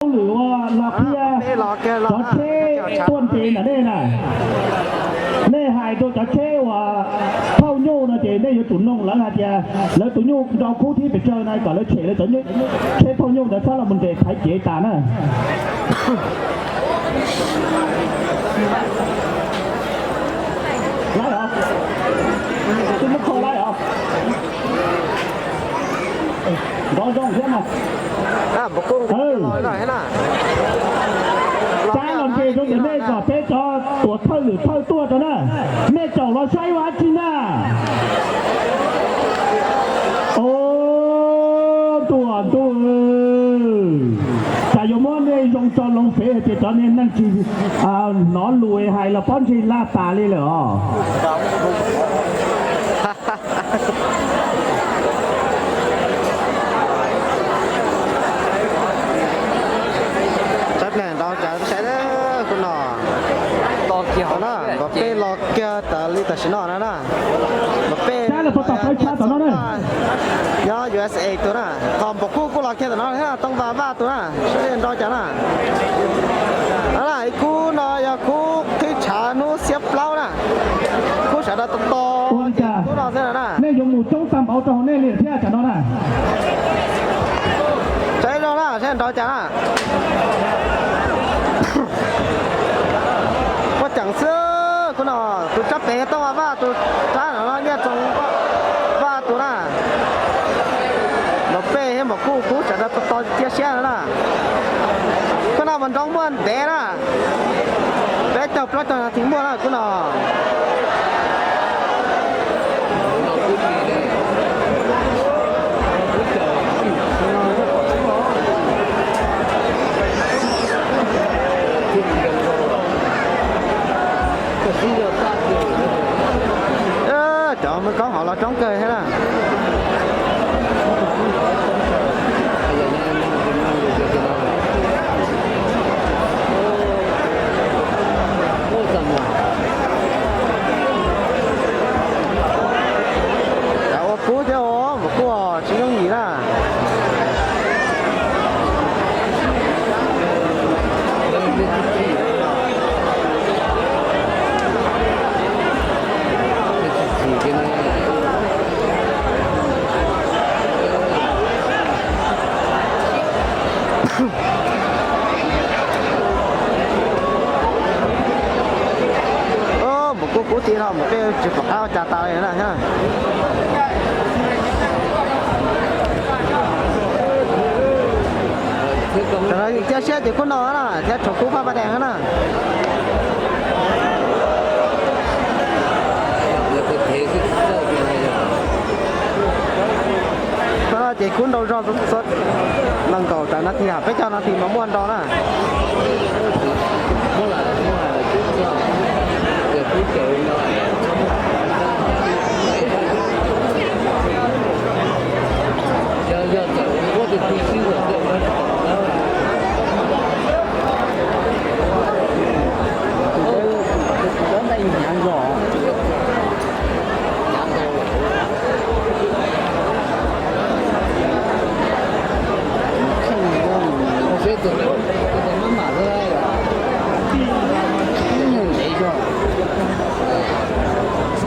hauj lwm uas los qhia cov tsheb tuaj nres ntawm nej na. Nej hais rau cov tsheb uas thauj nyuj no ces nej yuav tsum noog lawv hais tias lawv tus nyuj nrau khub thib pes tsawg na kom lawv tshem lawv cov tsheb thauj nyuj ntawd txhob los mus nres thaiv cev tas na. Laib os, twb muab kho laib os. Nrov zoo thiab mas. Cab los nres rau ntawm nej kom peb cov tuam thawj lwm thawj tuaj rau na. Nej caum los saib ua dab tsi na. Os, ntuj ntuj, tsam yuav muab nej zoo tso loo fev hais tias cov niag neeg tsis hnov lus hais los pob ntseg laj tas li lawm os. Tsaib pleeg nrau cas saib kuv no. Npam peb los kiag tas li tam sim no na na. Npam peb nyob U S A tus na. Ho npam kub kuj los kiag tam no thiab, Tooj Vaj Vaj tus na, saib nrau cas na. Ib khub no yog khub qhib tshav hnub xiab plaub na. Khub sawv daws tos tos khub no xwb na. Nej yuav mus coob tag npaum rau hauv nej li thiab tam no na. Saib zoo na, saib nrau cas na. Muaj ceem xwb, khub no tus tsab pem yog Tooj Vaj Vaj, tus tsab no Nyiaj Txoos Vaj tus na. Npam peb thiab npam kub khub sawv daws tos tos cia siab no na. Khub no mas nrau muaj ntev na. Peb caug plaub caug nas this muaj na khub no. Cov Hmoob Koob hauv los coob kawg thiab na. Ua kub thiab os, mus kuaj tsis yooj yim na. Mus kuaj kub ti no mus peb tsis pom qab ua cas tas li na. Tam no yus cia siab ces kub no na thiab tshuav kub phaj paj dees na. Tam no ces kub nrau zog, nees nkaum tawm nas this, peb caug nas this mas muaj nrau na.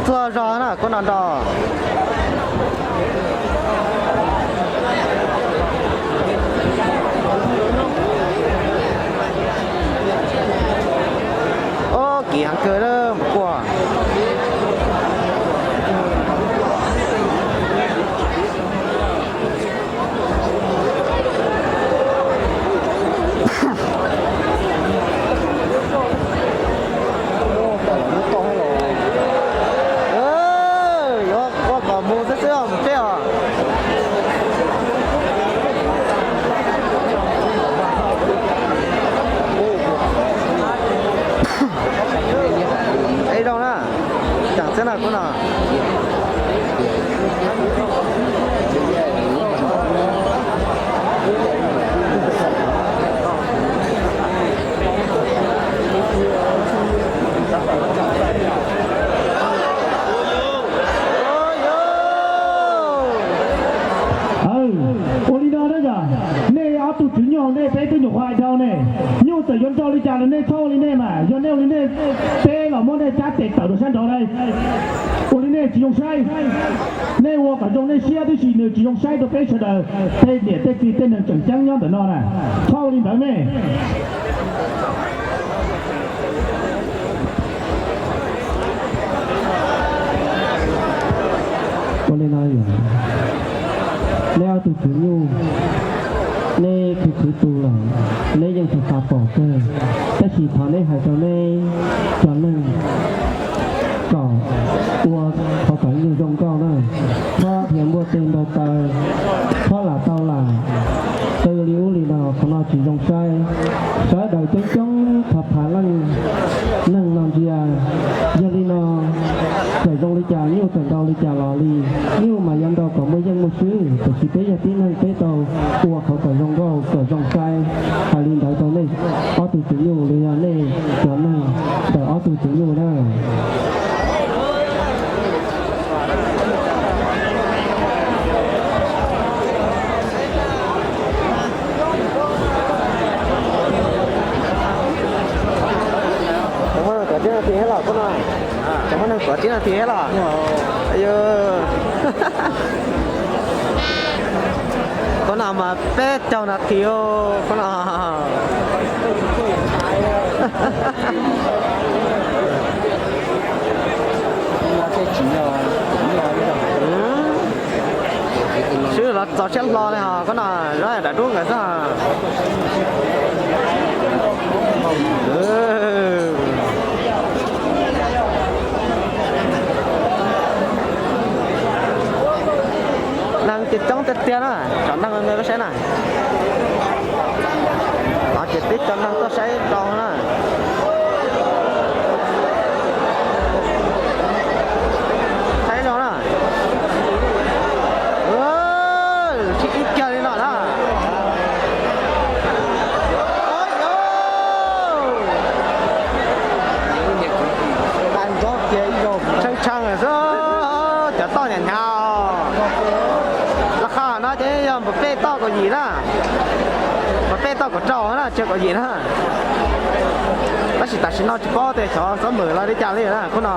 Txuag zog na kub no nrau. Ob, kim heev kawg lawm mas kuaj. Yuav ua Ne, nyuj txawm yuav nrog li cas los nej txhob ua li nej mas, yog nej ua li nej, peb los muab nej cab tes tawm rau sab nraud na. Ua li nej tsis zoo saib. Nej ua kom zoo nej siab tib si, nws tsis zoo saib rau peb sawv daws tej niam tej txiv tej neeg tseem ceeb nyob ntawm no na. Txhob ua li ntawd me. Ua li no yog, neb ob tug tswv nyuj, neb khwv khwv tu lawm, neb yeej tsis tas pom kawg, tab sis thov neb hais rau neb cov neeg kom ua qhov kom nyuj zoo nkauj na, txhob dhia npuaj teg ntaus taw, txhob lam tau lam qw li ub li no, qhov no tsis zoo saib. Sawv daws coob coob phav phav leej neeg no ntsia, yog li no txawm zoo li cas nyuj txawm ntau li cas los li, nyuj mas yuav ntau kom muaj yeej muaj swb, tiam sis peb yog tib neeg peb tau ua qhov kom zoo nkauj kom zoo saib. Hais li ntawd rau nej ob tug tswv nyuj los yog nej cov neeg ntawm ob tug tswv nyuj na. Cov muab neeg tuav tib neeg thiab los koj no, cov muab neeg tuav tib neeg thiab los. Koj no mas peb caug nas this koj no. Swb los txaus siab hlo li os, koj no zov daim duab nkawd xwb. Neeg ces coob tiag tiag na, tsom neeg no saib na. No ces peb cov neeg tuaj saib zoo na. Saib zoo na. Tsis ib kiag li no na. Tshee tshee xwb, cov toj hnyav hnyav. Laj qha no ces yog npam peb toj kaum yim na, npam peb toj kaum rau na, tsis yog kaum yim na. Tab sis tam sim no tsis paub tias xyov xob mem los li cas li na khub no.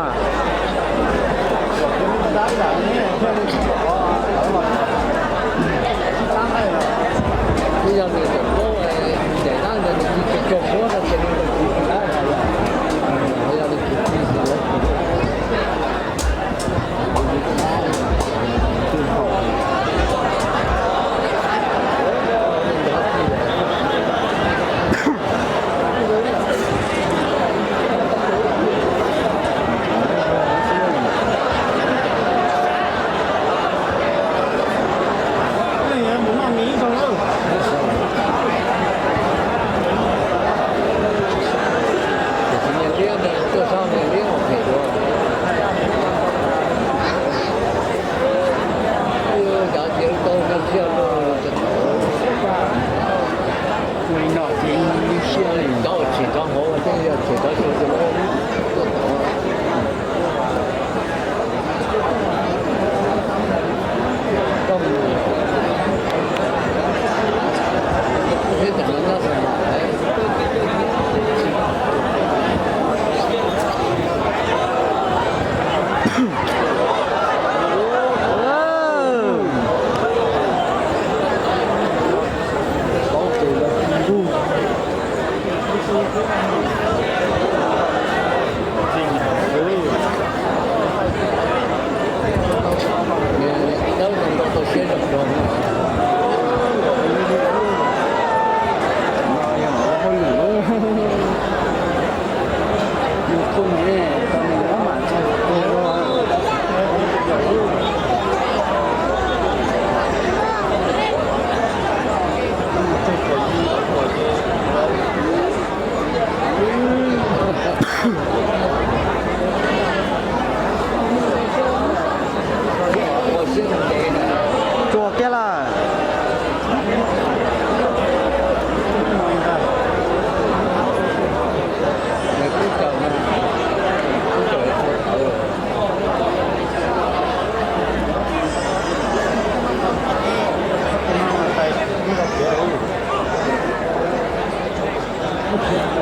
Nws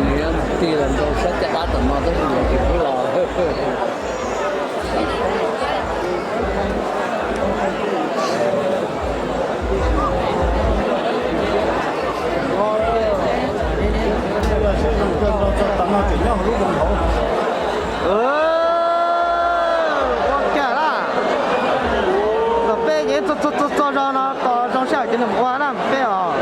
yuav tig los nrau sab caj dab tom no tab sis nws tsis pub los. Ua cas laj, kom peb yeej txo txo txo zog no tos zoo sij hawm ces nws mus ua na peb os.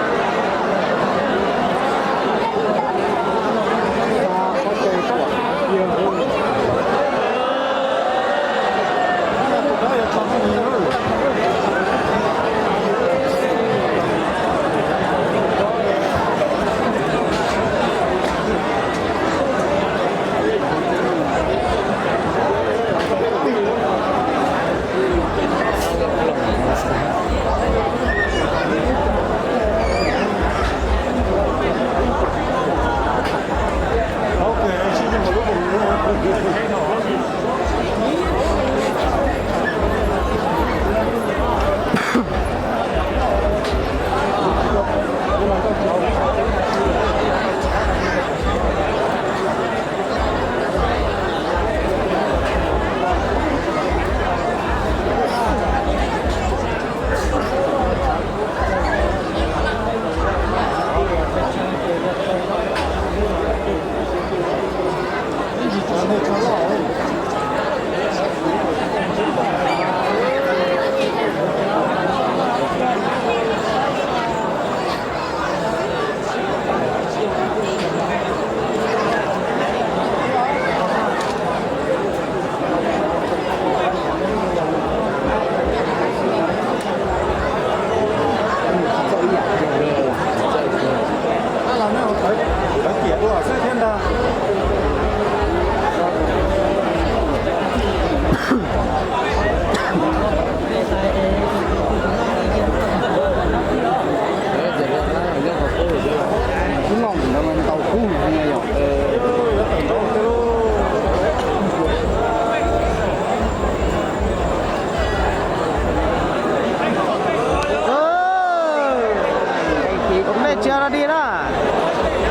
Peb tsis no dig na,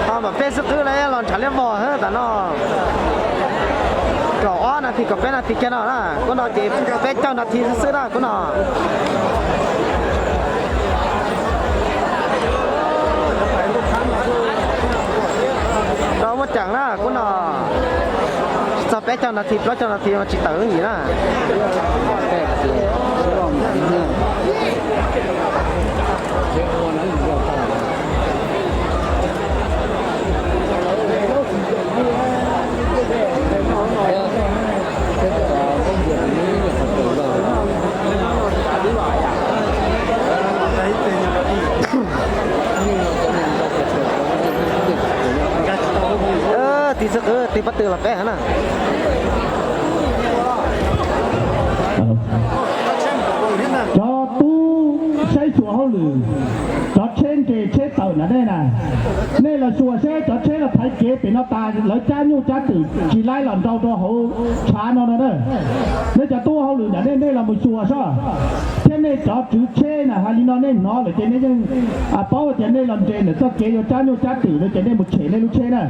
ho mam peb xwb qwb los los ntshav liab vog hwb tam no. Kaum ob nas this kaum peb nas this kiag no na, kuv no ces peb caug nas this xwb xwb na kuv no. Rau muaj ceem na kuv no, txog peb caug nas this plaub caug nas this mas tsis tawm yim na. Tig xwb qwb tig pob tw los peb na. cab twm tsis laib los nrau rau hauv tshav no no na. Nej cov tub hauj lwm ntawm nej, nej los mus xyuas saib, thiab nej cov tswv tsheb na, hais li no nej hnov lawm ces nej yeej paub tias nej los nres ntawm txoj kev yuav cab nyuj cab twm no ces nej mus tshem nej lub tsheb na.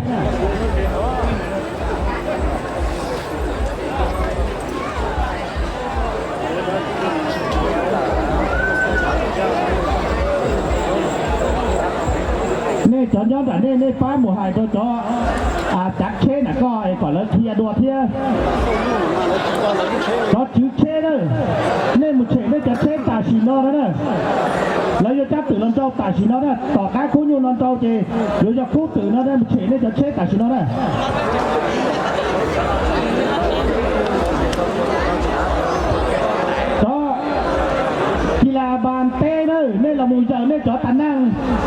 Nej cov nyob nram nej, nej pab mus hais rau cov cav tsheb ntawm koj es kom lawv qhia dua thiab. Cov tswv tsheb na, nej mus tshem nej cov tsheb tam sim no no na. Lawv yuav cab twm los nrau tam sim no na, tom qab khub nyuj no nrau ces yuav yog khub twm no na, mus tshem nej cov tsheb tam sim no na. Cov kis las npas teb na, nej los mus yaws nej cov tas neej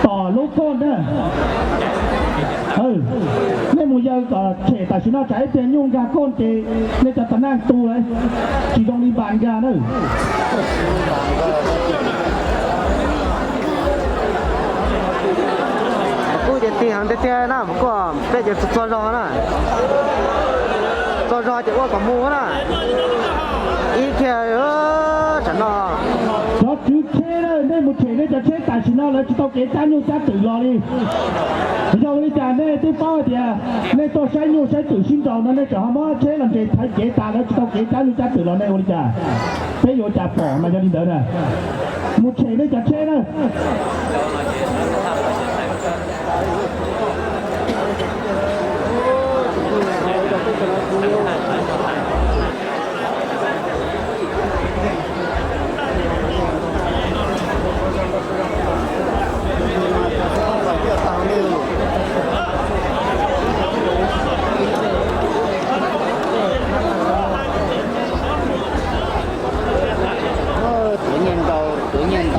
tom lub kooj na. Nej mus yaws kom tshem tam sim no tsam ib pliag nyuj nkag kooj ces nej cov tas neej tu lawm, tsis zoo li npas nkag na. Mas kuj ces tig heev tiag tiag na, mas kuj peb ces txog zog na. Txog zog ces ua kom mus na. Ib kiag, tsam no cov tswv tsheb na, nej mus tshem nej cov tsheb tam sim no lawv tsis tau kev cab nyuj cab twm los li. Yog ua li cas nej twb paub hais tias nej tuaj saib nyuj saib twm sib nraus no nej tseem ho muab tsheb los nres thaiv kev tas lawv tsis tau kev cab nyuj cab twm los nej ua li cas? Peb yuav ua cas pom mas yog li ntawd na. Mus tshem nej cov tsheb na.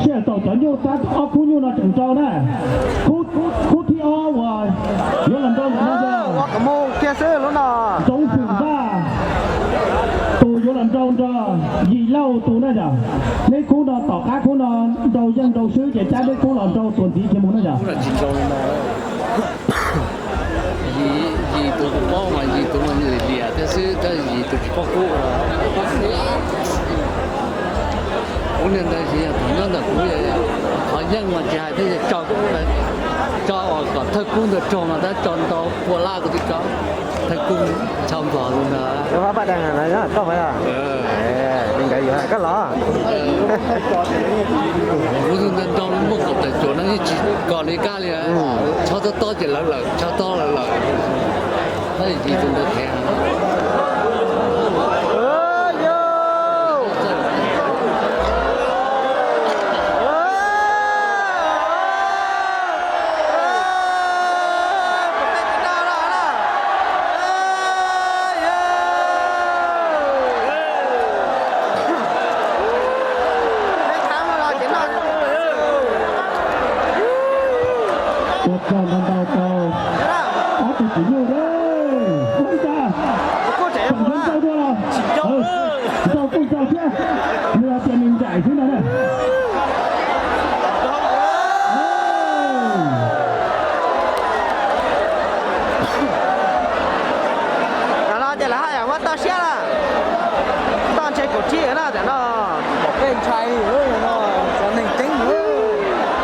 Sij hawm thaum cov nyuj tab ob khub nyuj no tseem nrau na. Khub thib ob uas yuav los nrau ntawm no yog Ntxoov Xwm Vaj, tus yuav los nrau nrog Yim Lauj tus na yom. Neb khub no tom qab khub no nrau yeej nrau swb ces cab neb khub los nrau tuas ntxiv kiag mus na yom. Yim tus kuv paub mas Yim tus mas liam liam thiab xwb, tab sis Yim tus tsis paub kub. Kuv niag ntawd tsis yog tus nyob ntawm kuv, qhov yeej mas tsis hais thiab, tso, tso uas kom thawj kub ntawd raug mas tab tso ntau pua lab kuv twb tso. Thawj kub tshaj nplog tus ntawd. Koj los. Kuv tus ntawd nrau muaj kaum tawm cuam no yeej tsis kom li kab li. Tshaj tob tob ces lawv lawm, tshaj tob lawv lawm. Tab sis Yim tus ntawd khev. Ua tsaug ntau ntau rau ob tug tswv nyuj, ua li cas, tseem nrau dua los, nrau kuj nrau thiab, nws hais tias nws ncaim xwb no na. Tam no ces lawv haj yam muab toj siab na, toj ntshe kaum tsib na, tam no pom peb ntshai no, cov neeg ceeb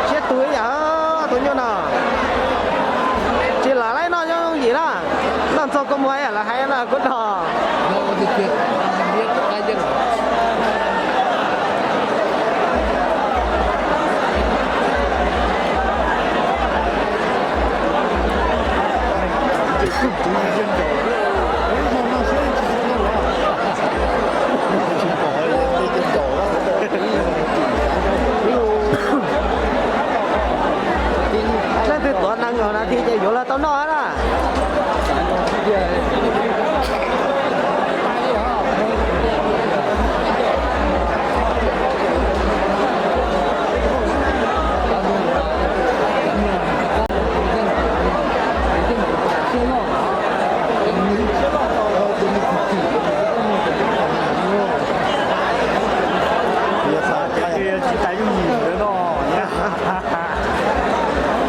siab tus ib yam tus nyuj no. Tsis lam laib noj yooj yooj yim na, noj txog kua muag ib yam lawv hais no kuv no. Leej twg tuav nees nkaum nas this ces yuav los tau noj na.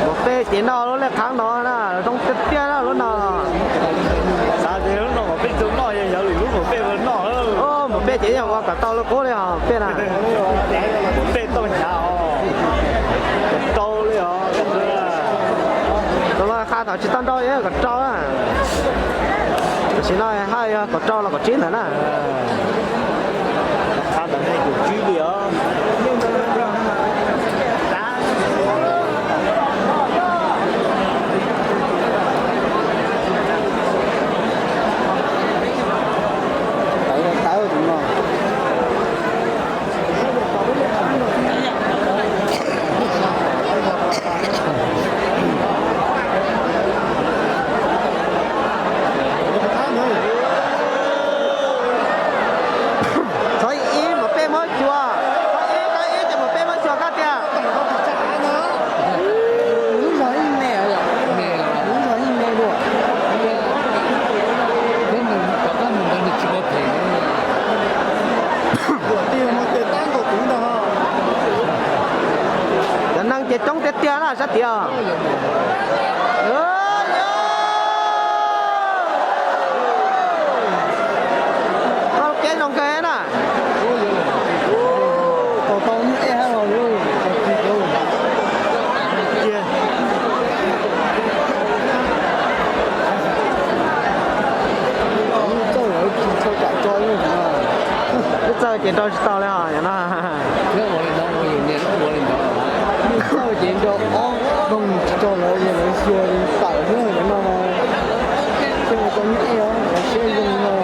Ua peb ces noj lub lej qhaav no na, zoo tiag tiag na lub no. Xav Peb ces yeej ua kom tau lub qub li os peb na. Peb tau hnyav os, kom rau li os. Tus no qha thaum tsis tau nrau kom rau na. Tam sim no haj yog kom rau los kom tsib ntawm na. Qha ntawm ne kom tsib li os. Txog ib mas peb muab xyuas, txog ib txog ib ces mas peb muab xyuas koj tiag. Lub zog ib me, lub zog ib me dua. Cov neeg ces coob tiag tiag na sab tid. Koj lub kev zoo kawg na. Lub txawj ces nrau tsis tau li os no. Lub txawj ces nrau ob doog tsis tau lawv, lawv xyuas tawm xwb no. Coj tau neb os, lawv siab zoo no.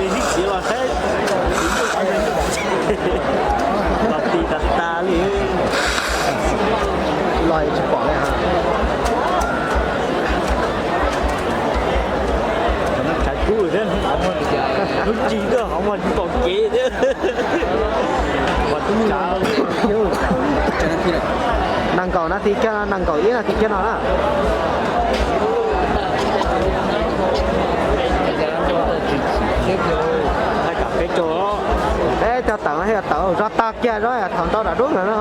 Los txiv los saib, los txiv tas tas li. Los tsis pom li. Tshav kub thiab, lub tsis tuaj hov muag tsis pom kev thiab. Nees nkaum nas this kiag, nees nkaum ib nas this kiag no na. Peb cog tawm, tawm zog tag kiag zog thaum nrau nram dub ntawd no.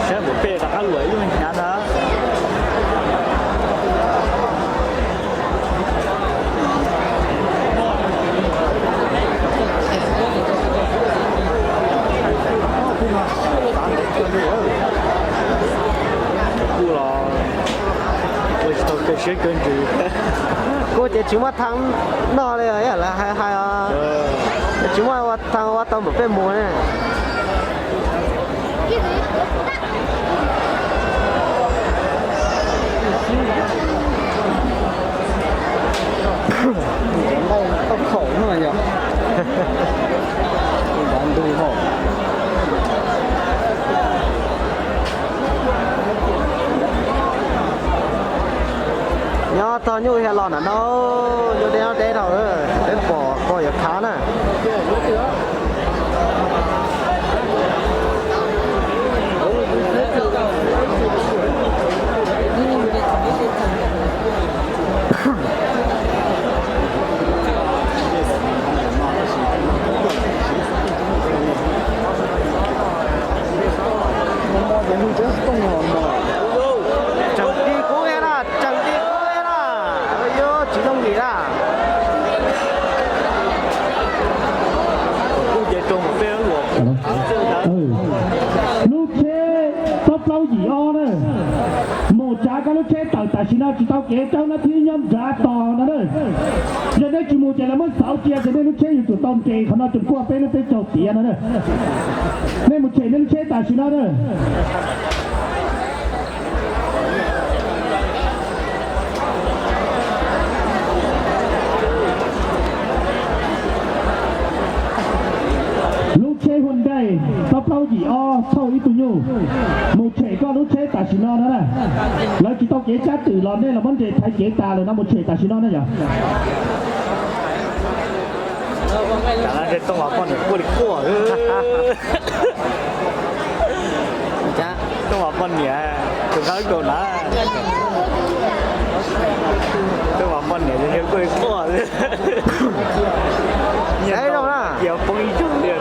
Saib mus pem rov qab luam ib lub hnyav ntag. Kuj los ua tsis tau kawg siab kawg ntsws. Kuj ces tsis muaj thaj noj li, lawv hais hais os. Tsis muaj thaj ua tau npaum peb mus ne. Nqaij tau khaum no yog, nqaij ntug hom. Nyob txog nyuj hias los nram no, nyuj deb deb dhau, peb pom koj yuav khav na. Tseem ti kub thiab na, tseem ti kub thiab na. Yuav tsis zoo li na. Lub tsheb plaub plaub yim ob na, mus tsav koj lub tsheb tawm tam sim no tsis tau kev, rau nab thib nyob nrad tos no na. Yog nej tsis mus ces lawv muab xauv cia ces nej lub tsheb yuav tsum tau nres qhov no tsoom kuaj peb lub peb caug tiav no na. Nej mus tshem nej lub tsheb tam sim no na. Lub tsheb Hyundai Kaij plaub plaub yim ob thauj ib tug nyuj, mus tshem koj lub tsheb tam sim no na. Lawv tsis tau kev cab twm los nej los muab nres thaiv kev tas lawm no, mus tshem tam sim no na yom. Tooj Vam poj niam quaj li quaj. Tooj Vam poj niam tus nqa lub kaus na. Tooj Vam poj niam quaj li quaj. Nyiaj ntau, nyiaj poob ib zaug li.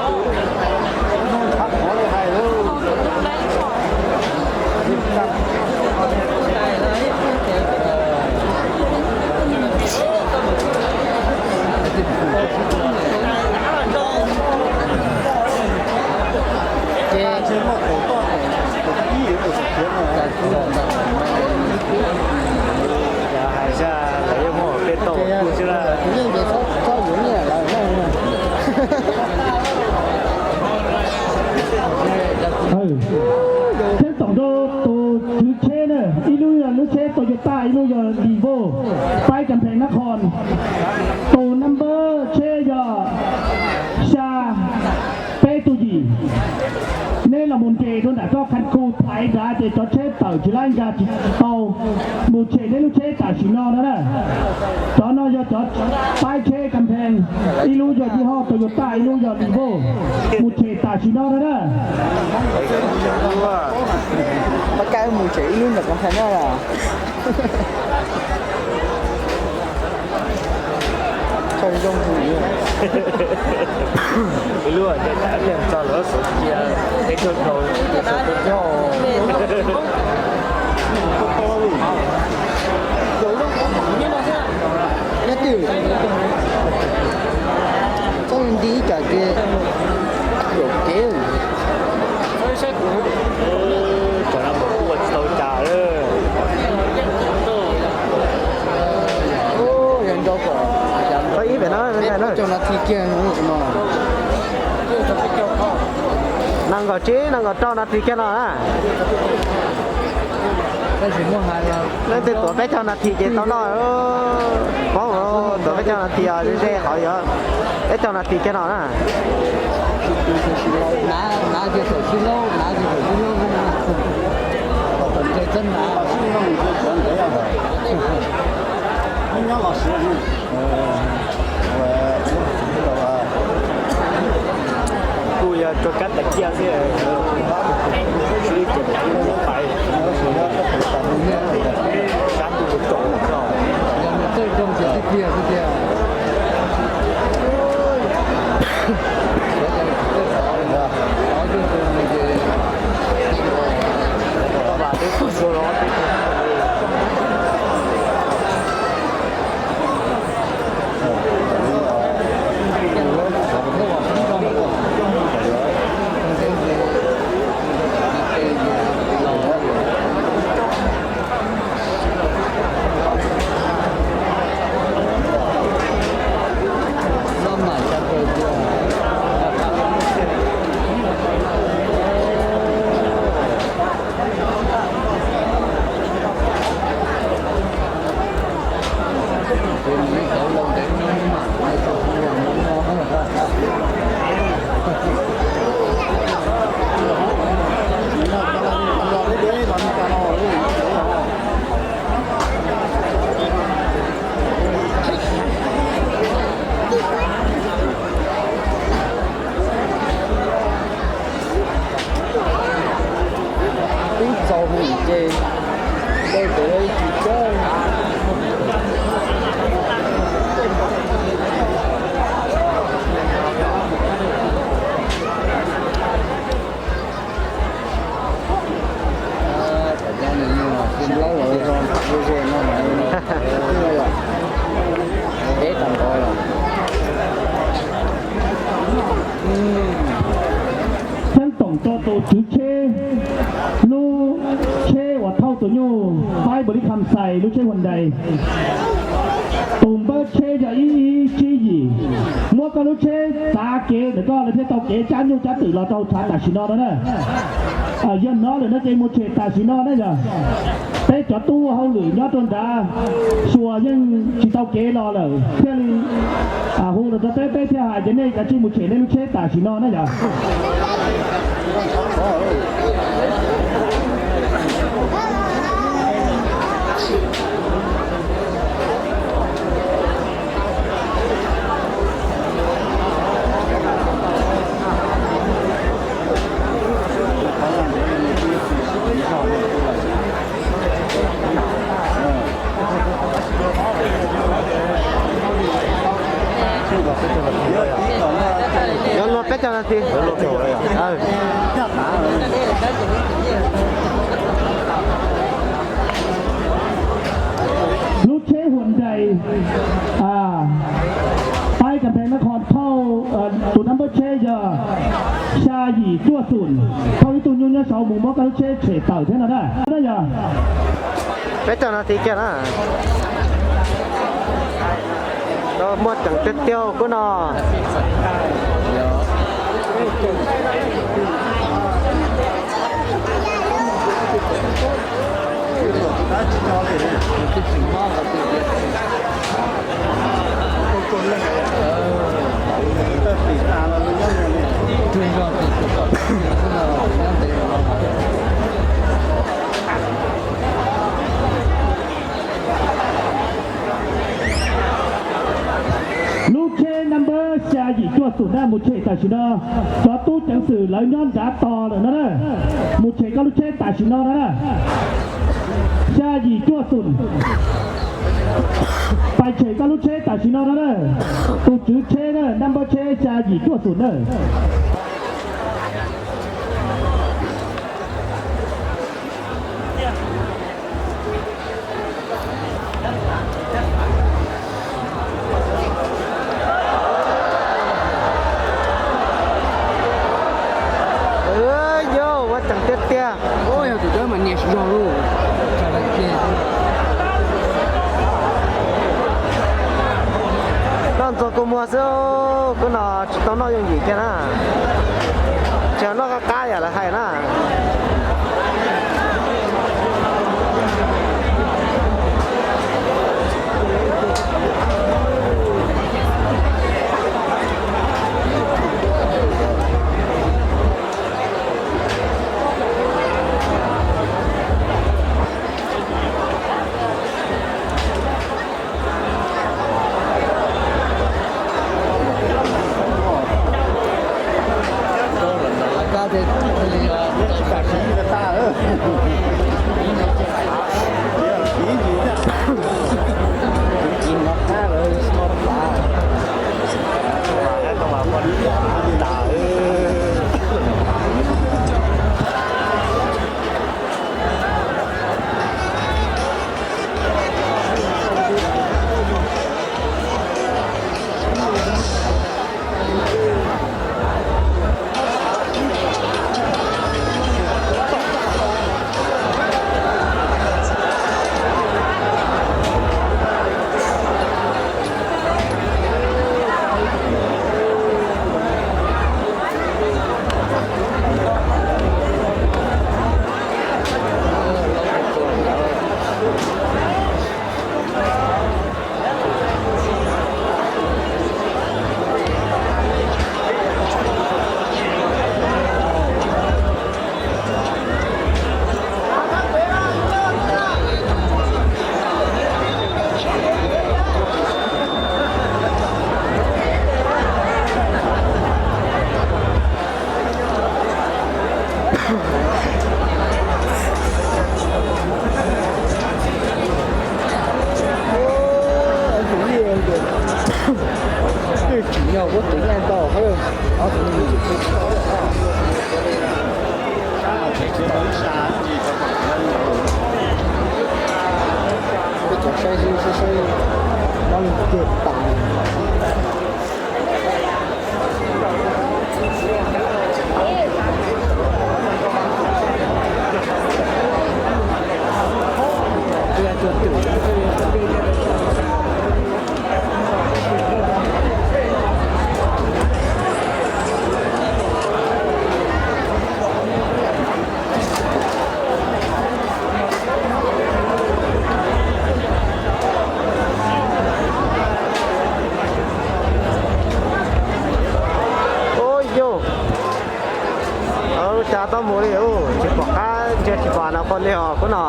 Hais tias lawv yuav muab peb tau kuj xwb lawm. Txheeb toom rau tus tswv tsheb na, ib lub yog lub tsheb Toyota, ib lub yog Revo, paib Kam Phees Nab Qhoos. Tus nab npawb tsheb yog xya peb tug yim. Neb los mus nres rau nram txoj khaj khu thaiv nrad ces cov tsheb tawm tsis laib nkag tsis tau. Mus tshem neb lub tsheb tam sim no no na. Cov no yog cov paib tsheb Kam Phees, ib lub yog yij hoj Toyota, ib lub yog Revo. Mus tshem tam sim no no na. Pab kaib mus tshem ib lub ntawm Kam Phees na. Ib lub ces txog lawv xov cia, teb chaws dhau, cia xov cia. Nyob twg txoj nti ib co ces yuam kev. Cov no mus ua tsis tau cas lawm. Yog nrau kom ib pem no, peb caug nas this kiag no. Nees nkaum tsib, nees nkaum rau nas this kiag no na. Leej twg tuav peb caug nas this ces tau noj. Paub, tuav peb caug nas this os, ze ze qhov yuav peb caug nas this kiag no na. Kuj yog rau kab tais kiaj xwb, sib ces pais, sab ntuj tsaus no. Twb txaus mus ces dej kuv tsis cab. Xeeb toom rau tus tswv tsheb, lub tsheb uas thauj Nyuj Faib Npaus Lis Kham Xais lub tsheb Hyundai. Tus npawb tsheb yog ib tsib yim. Muab koj lub tsheb txav kev ntawm koj lawv thiaj tau kev cab nyuj cab twm los rau hauv tshav tam sim no no na. Yog no lawm no ces mus tshem tam sim no na yog. Peb cov tub ua hauj lwm nyob rau nrad Suav yeej tsis tau kev los lawm thiaj li hu los rau peb, peb thiaj hais tias nej kav tsij mus tshem nej lub tsheb tam sim no na yog. Yuav luag peb caug nas this. Lub tsheb Hyundai Faib Kam Pheej Nab Khon thauj, tus nab npawb tsheb yog xya yim cuaj xum. Thauj ib tug nyuj nyob saud mus muab koj lub tsheb tshem tawm thiab no na. Peb caug nas this kiag na. Muaj ceem tiag tiag kub no. Lub tsheb nab npawb xya yim cuaj xum na mus tshem tam sim no. Cov tub ceev xwm lawv nyob nrad tos lawm no na. Mus tshem koj lub tsheb tam sim no no na. Xya yim cuaj xum. Pais tshem koj lub tsheb tam sim no no na. Tus tswv tsheb na, nab npawb tsheb xya yim cuaj xum na. Yog ua tseem tiag tiag. Yog tus dawb mas nias tsis zog lauj. Noj ntxuag kua muag xwb, kub no tsis tau noj yooj yim kiag na. Tsis noj qab qab yam lawv hais na. Twb tsis yog kuv twv nyiaj ntau hab. Cov saib saib saib, mob leeg tiag tas. Cas tau mus li, tsis pom qab ntsia tsis pom no qhov li os kub no.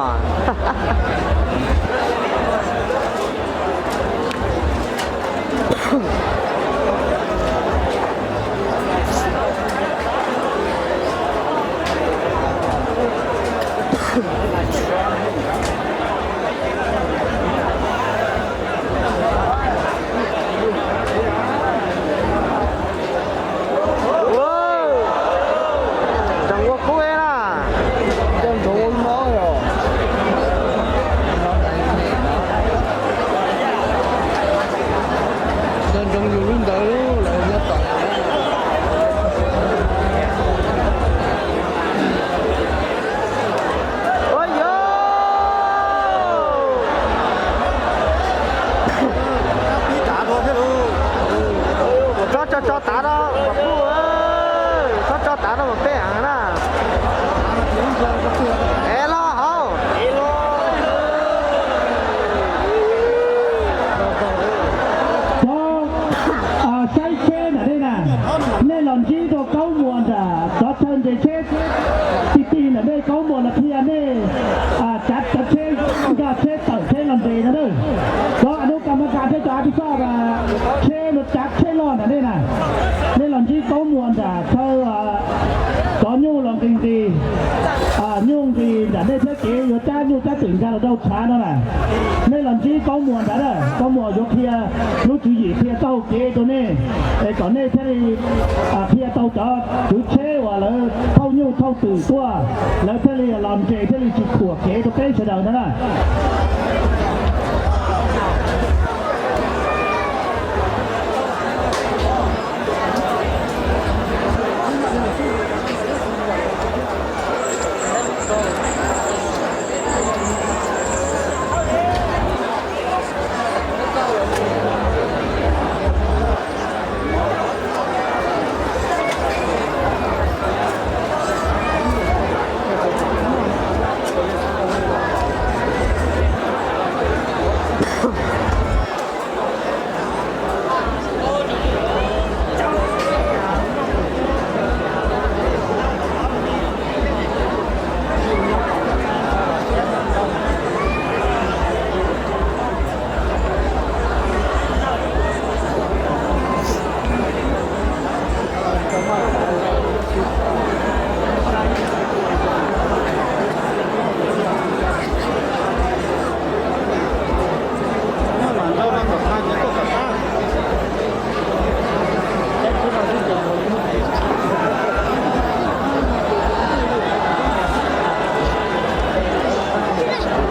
Tseem ua kub na. Ua yog tso tso tso tav no mas kuj, tso tso tav no mas peb heev na. Es los hauv. Cov saib tsheb ntawm nej na, nej los ntsib rau Kaub Muas nram cov chaw nres tsheb ti ti ntawm nej, Kaub Muas los qhia nej cav cov tsheb, nkag tsheb tawm tsheb los nres no na. Cov a nub ka ma ka thiab cov a pis xoj tsheb los cav tsheb loj ntawm nej na, nej los ntsib Kaub Muas nram chaw cov nyuj los nqis nqis, nyuj nqis nram nej thiab kev yuav cab nyuj cab twm nkag los rau tshav no na. Nej los ntsib Kaub Muas ntawd na, Kaub Muas yuav qhia lub tswv yim, qhia txoj hau kev rau nej, es kom nej thiaj li qhia tau cov kwv tsheb uas lawv thauj nyuj thauj twm tuaj, lawv thiaj li los nres thiaj li tsis khuam kev rau peb sawv daws no na.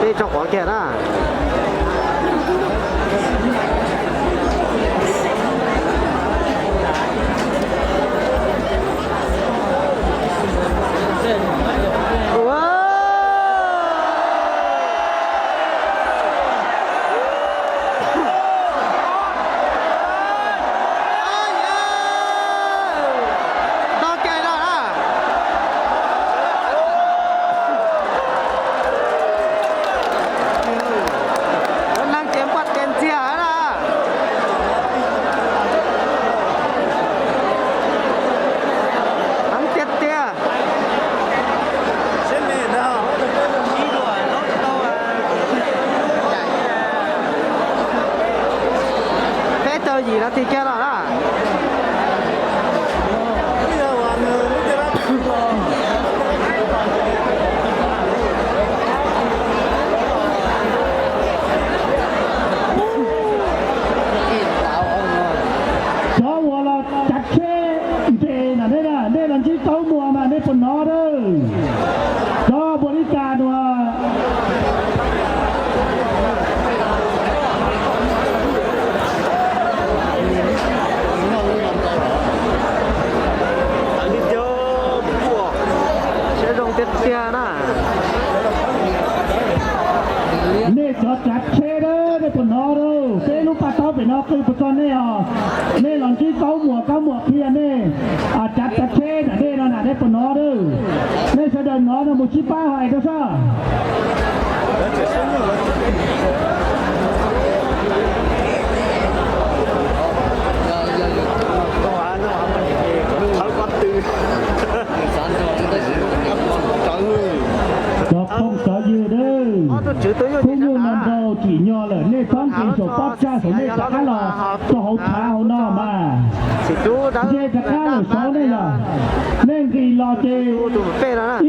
Peb tso quav kiag na. Ua neeg ces npuaj tes ntxiag na. Heev tiag tiag. Peb caug yim no tig kiag los na. Cov uas los cav tsheb nres na, nej los ntsib Kaub Muas mas nej puas hnov lawm? Cov npuas li cas no? Siab zoo tiag tiag na. Nej cov cav tsheb na, nej puas hnov lawm? Peb lub paj taub pem no qw puas txog nej os? Nej los ntsib Kaub Muas, Kaub Muas qhia nej cav cav tsheb ntawm nej no na, nej puas hnov lawm? Nej sawv daws hnov no mus sib pab hais rau soj. Khub nyuj no nrau tsim nyog lawm, nej txhob nqis saum pob tsag saum, nej rov qab los rau hauv tshav hauv no mas. Nce rov qab lawm saud nej yog, nej nqis los ces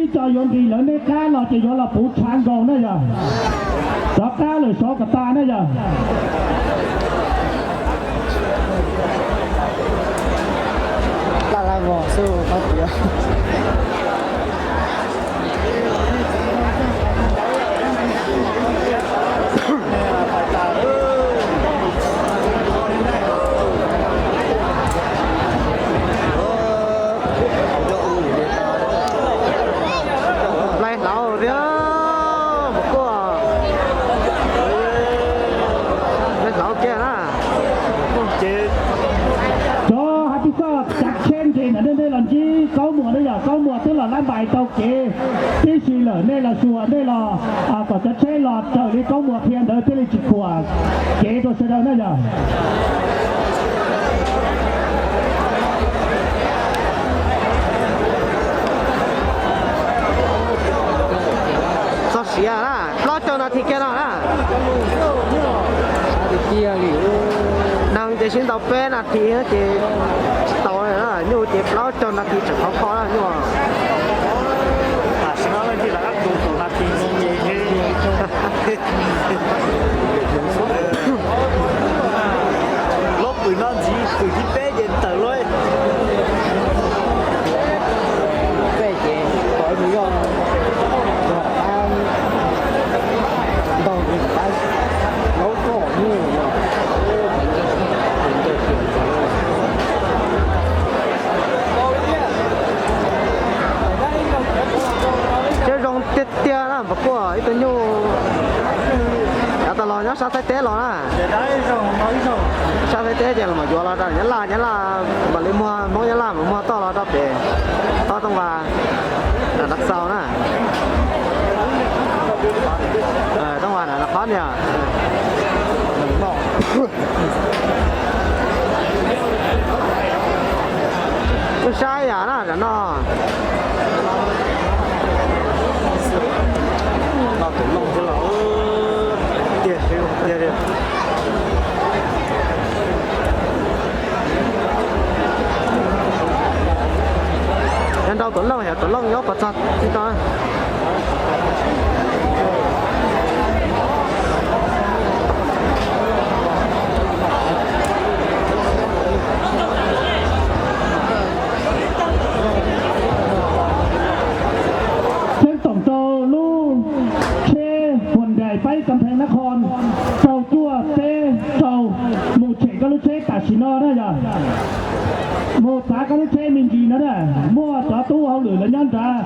ib co yuav nqis lawm, nej qab los ces yuav los puv tshav nkaus na yog. Rov qab lawm saud kom tas na yog. Lais hlauv thiab, kuj lais hlauv kiag na. Cov hais tib koj cav tsheb nqis ntawm nej, nej los ntsib Kaub Muas na yog, Kaub Muas twb los lab npais tau kev tib si lawm, nej los xyuas nej los kom cov tsheb los raws li Kaub Muas qhia ntawd thiaj li tsis khuam kev rau sawv daws na yog. Txog siav na, plaub caug nas this kiag no na. Neeg ces sib ntaus peb nas this ces tsis tau na, nyuj ces plaub caug nas this tseem khov kho na nyuj. Tam sim no leej twg lam dab tus kaum nas this no ces lub pwm no ntxiv pwm thib peb ces tawm lawm. Peb ces kom ib mus yog ntog ntog ntog laub txoj nyuj. Cov zoo tiag tiag na, npam kuaj ib tug nyuj yav tas los nyob sab Thaib teb los na. Sab Thaib teb ces los yuav los rau Nyab Laj, Nyab Laj mam li muag, Hmoob Nyab Laj mam muag toj los rau pem toj Tooj Vas, Nab Xaus na. Tooj Vas na, qhov niag lub sab yam na, tam no. No tus looj thiab los tiag tiag li. Yog nrau tus looj, yog tus looj nyob puas txog tib no. Ceeb toom rau lub tsheb Hyundai Paib Kam Pheej Nab Khoos rau cuaj peb rau, mus tshem koj lub tsheb tam sim no na yog. Mus txav koj lub tsheb me ntsis no na, muaj cov tub hauj lwm lawv nyob nrad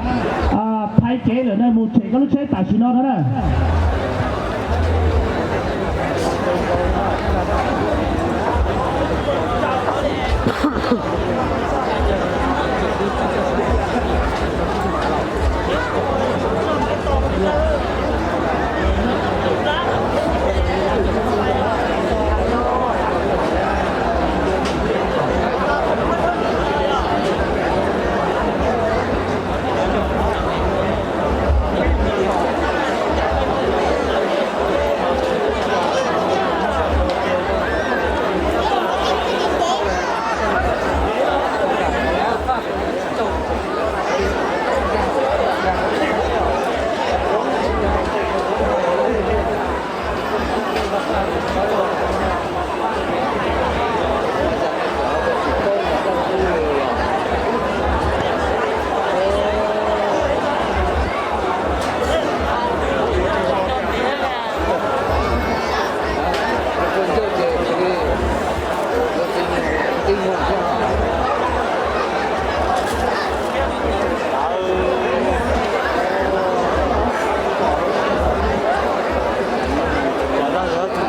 phais kev lawm na, mus tshem koj lub tsheb tam sim no no na.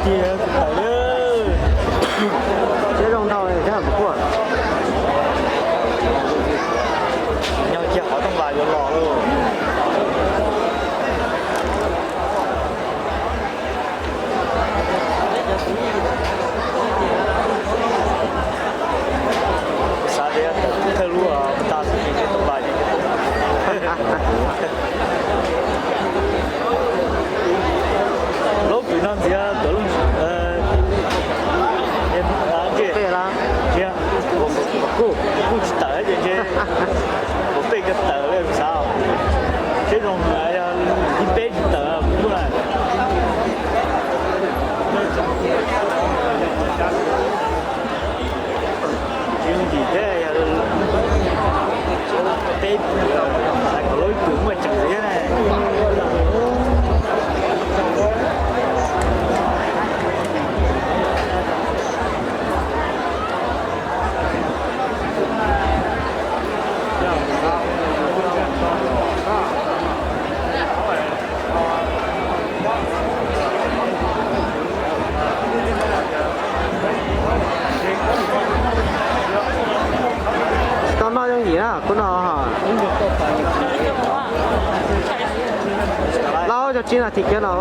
Tsis zoo dhau thiab kuv quaj. Nyob cia qhov rooj vas yuav los lauj. Xav tias thawj lub tas xwb ces rooj vas ces Teb zoo yog ib peb tsis tawm kuv tuaj. Tsis yooj yim thiab, yog peb hais kom lub ib tug muaj tseem thiab. Tau noj yooj yim na, kuv no. Plaub caug tsib nas this kiag no.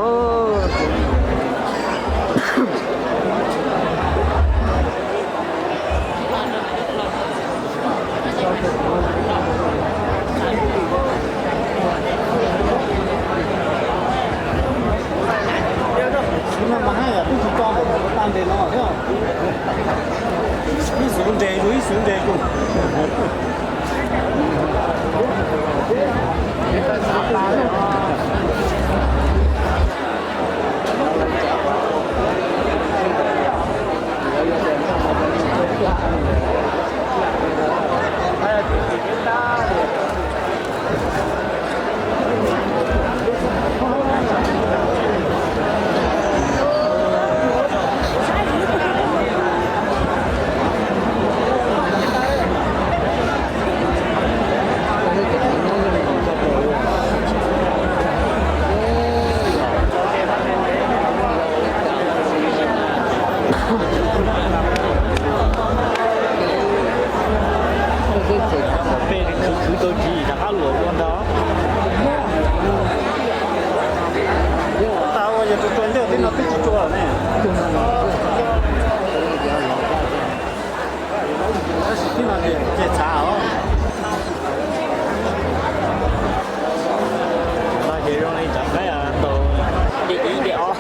Ib xuv nres, ib xuv nres. Peb khwv khwv tau ntsis rov qab luam ua ntag. Tab ua yog tus tua ncauj tib no twb tsis tua lawm ne. Tab sis tib no ces txhav os. No ces zoo li cov qaib tau ib ib ob.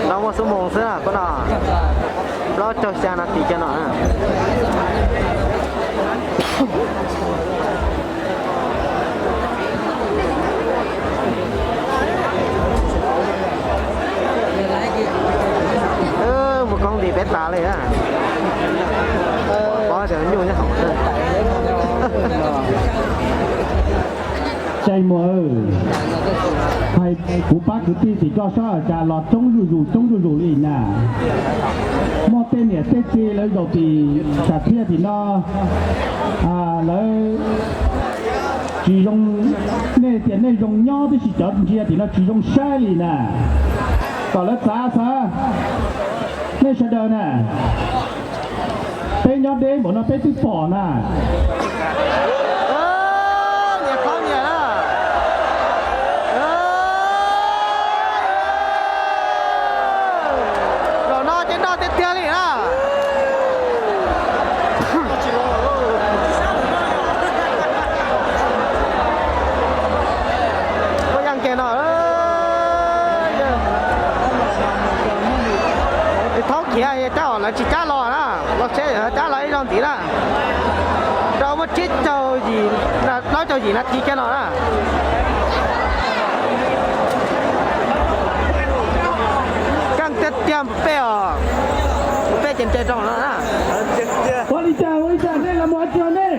No muaj xuab moos xwb koj no. Plaub caug xya nas this kiag no. Mus koob nti peb tas li. Pov tias nyuj nyob hauv. Tsaij muag, hais kuv pab kwv tij tim koj sab cas los coob zuj zus coob zuj zus li na. Muaj tej niam tej txiv lawv zaum tim Sam Thiaj tim no, lawv tsis zoo, nej tias nej zoo nyob tib si cov ntsia tim no tsis zoo saib li na. Kom lawv txav xav, nej sawv daws na. Peb nyob deb npaum no peb twb pom na. Zaum no ces noj tiag tiag li na. Ua yam kiag no, thaub khiav cab os, lawv tsis cab los na, los tsheb cab los ib zaug ntxiv na. Rau muaj tsib caug yim, plaub caug yim nas this kiag no na. Keej tiag tiag peb os, peb ces nce rau no na. Ua li cas ua li cas nej los mus ua tsi nej?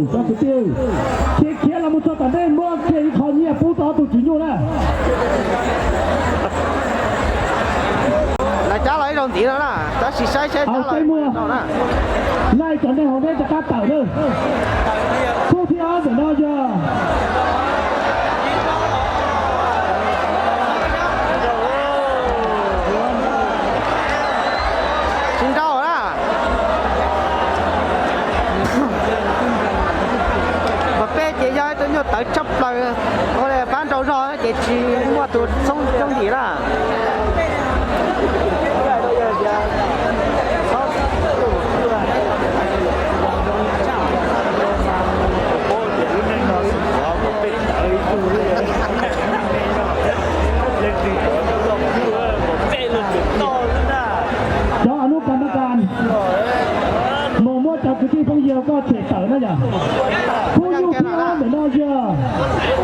Tsob kwv tij, khiav khiav los mus txog tom nej muab kiag ib qho nyiaj pub rau ob tug tswv nyuj na. Lawv cab los ib zaug ntxiv no na, tab sis saib saib cab los ib zaug na. Laij cov neeg hauv deb rov qab tawm na. Khub thib ob ntawm no yog tsis nrau na. Mas peb ces yog ib tug nyuj tawv tshaj plaws, ua li pab nrau zog ces tsis muaj tus txhob yooj yim na.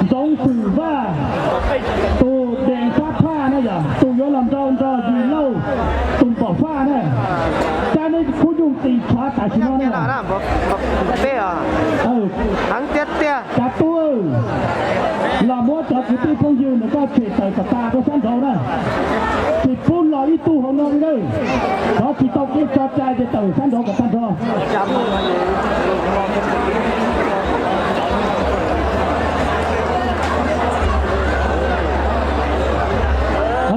Ntxoov Xwm Vaj, tus dees fab phaj na yom, tus yuav los nrog nrog Yis Lauj, tus npom faj na. Cab neb khub nyuj tis tshav tam sim no na. Cas tub, los muab cov kwv tij phooj ywg nws koj tshem tawm kom tas rau sab nraud na. Tsis pub los ib tug hauv no li na. Cov tsis tau kev tso cai ces tawm sab nraud kom tag nrho.